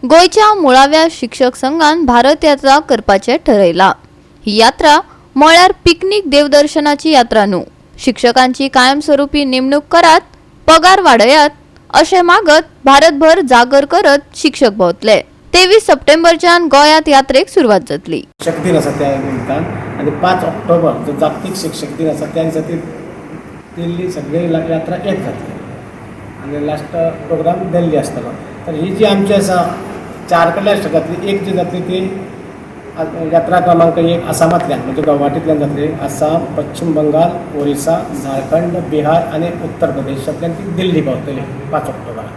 गोंयच्या मुळाव्या शिक्षक संघान भारत यात्रा करपाचें ठरयलां. ही यात्रा म्हळ्यार पिकनीक देवदर्शनाची यात्रा न्हू. शिक्षकांची कायमस्वरूपी नेमणूक करात, पगार वाडयात अशें मागत भारतभर जागर करत शिक्षक भोंवतले. 23 सप्टेंबरच्यान गोंयांत यात्रेक सुरवात जातली. शिक्षक दिन आसा त्या निमतान आनी 5 ऑक्टोबर जो जागतीक शिक्षक दिन आसा त्या दिसा ती दिल्ली सगळी यात्रा एक जातली आनी लास्ट प्रोग्राम दिल्ली आसतलो. तर ही जी आमची आसा, चार कडल्या स्टेटांतली एक जी जातली ती यात्रा क्रमांक 1 आसामांतल्यान, म्हणजे गुवाहाटींतल्यान जातली. आसाम, पश्चिम बंगाल, ओरिसा, झारखंड, बिहार आनी उत्तर प्रदेशांतल्यान ती दिल्ली पावतली 5 ऑक्टोबराक.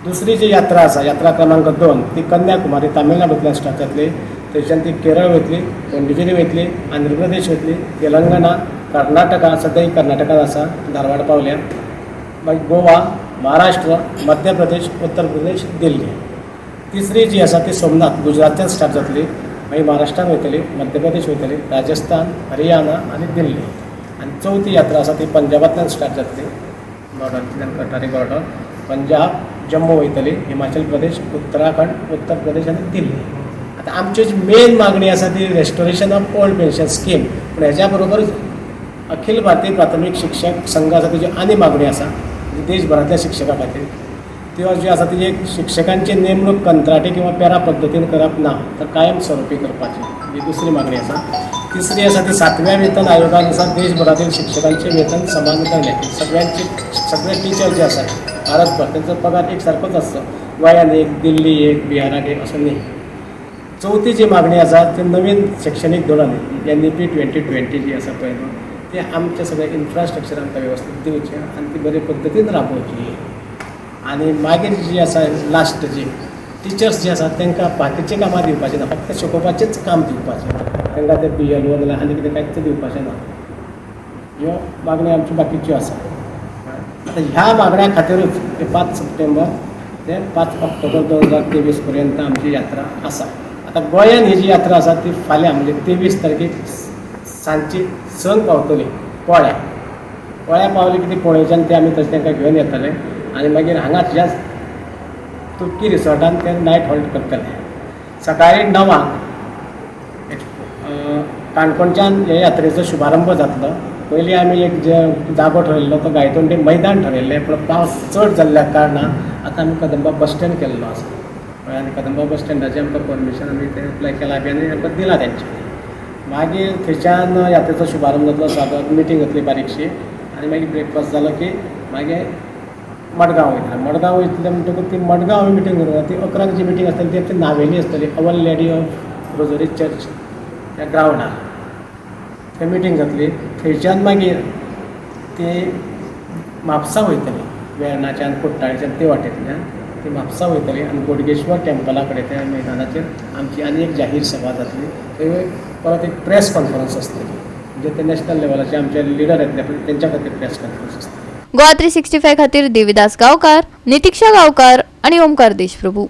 दुसरी जी यात्रा आसा, यात्रा क्रमांक 2, ती कन्याकुमारी तामिळनाडूंतल्यान स्टार्ट जातली. थंयच्यान ती केरळ वयतली, पोंडिचेरी वयतली, आंध्र प्रदेश वयतली, तेलंगणा, कर्नाटका, सद्या ही कर्नाटकान आसा, धारवाड पावल्या, मागीर गोवा, महाराष्ट्र, मध्य प्रदेश, उत्तर प्रदेश, दिल्ली. तिसरी जी आसा ती सोमनाथ गुजरातच्यान स्टार्ट जातली, मागीर महाराष्ट्रान वयतली, मध्य प्रदेश वयतली, राजस्थान, हरियाणा आनी दिल्ली. आनी चवथी यात्रा आसा ती पंजाबांतल्यान स्टार्ट जातली, बॉर्डरांतल्यान, कटारी बॉर्डर, पंजाब, जम्मू वयतली, हिमाचल प्रदेश, उत्तराखंड, उत्तर प्रदेश आनी दिल्ली. आतां आमची जी मेन मागणी आसा ती restoration of old pension scheme. पूण हेज्या बरोबरूच अखिल भारतीय प्राथमीक शिक्षक संघ आसा, तेजी आनी मागणी आसा, म्हणजे देशभरांतल्या शिक्षकां खातीर त्यो जी आसा ती एक शिक्षकांची नेमणूक कंत्राटी किंवा पेरा पद्दतीन करप ना, तर कायम स्वरुपी करपाची, ही दुसरी मागणी आसा. तिसरी आसा ती सातव्या वेतन आयोगानुसार देशभरातील शिक्षकांचे वेतन समान करणे. सगळ्यांचे, सगळे टिचर जे आसा भारतभर, तेंचो पगार एक सारकोच आसचो, गोंयान एक, दिल्ली एक, बिहाराक एक असो न्ही. चवथी जी मागणी आसा ती नवीन शिक्षणीक धोरण एनईपी 2020 जी आसा पळय न्हू, तें आमचें सगळें इन्फ्रास्ट्रक्चर आमकां वेवस्थीत दिवचें आनी ती बरे पद्दतीन राबोवची. आनी मागीर जी आसा लास्ट, जी टिचर्स जे आसा तांकां बाकीचीं कामां दिवपाचीं ना, फक्त शिकोवपाचेंच काम दिवपाचें तांकां. ते बीएलओ नाल्यार आनी कितें कांयच दिवपाचें ना. ह्यो मागण्यो आमच्यो बाकीच्यो आसा. आतां ह्या मागण्या खातीरूच ते 5 सप्टेंबर ते 5 ऑक्टोबर 2023 पर्यंत आमची यात्रा आसा. आतां गोंयान ही जी यात्रा आसा ती फाल्यां, म्हणजे 23 तारखेक सांजची 6क पावतली पोळ्या. पोळ्या पावली की ती पोळेच्यान ते आमी तशें तांकां घेवन येतले आनी मागीर हांगाच ह्या तुपकी रिसॉर्टान ते नायट हॉल्ट करतले. सकाळी 9क काणकोणच्यान हे यात्रेचो शुभारंभ जातलो. पयलीं आमी एक जे जागो ठरयल्लो तो गायतोंडे मैदान ठरयल्लें, पूण पावस चड जाल्ल्या कारणान आतां आमी कदंबा बस स्टँड केल्लो आसा. कळ्ळें? आनी कदंबा बस स्टँडाचें आमकां परमिशन आमी तें अप्लाय केलां बी आनी आमकां दिलां तेंच्यांनी. मागीर थंयच्यान यात्रेचो शुभारंभ जातलो, स्वागत मिटींग जातली बारीकशी आनी मागीर ब्रेकफास्ट जालो की मागीर मडगांव वयतले. मडगांव वयतले म्हणटकूच ती मडगांव आमी मिटींग करूं. ती 11क जी मिटींग आसतली ती आमची नावेली आसतली, our lady of rosary church त्या ग्रावंडार थंय मिटींग जातली. थंयच्यान मागीर ती म्हापसा वयतली, वेर्णाच्यान, कुट्टाळच्यान ते वाटेंतल्यान ती म्हापसा वयतली आनी बोडगेश्वर टेम्पला कडेन त्या मैदानाचेर आमची आनी एक जाहीर सभा जातली. थंय परत एक प्रेस कॉन्फरन्स आसतली, म्हणजे ते नॅशनल लेवलाचे आमचे लिडर येतले पळय, तेंच्या खातीर प्रेस कॉन्फरन्स आसतली. गोवा 365 खातीर देविदास गांवकार, नितिक्षा गांवकार आणि ओमकार देशप्रभू.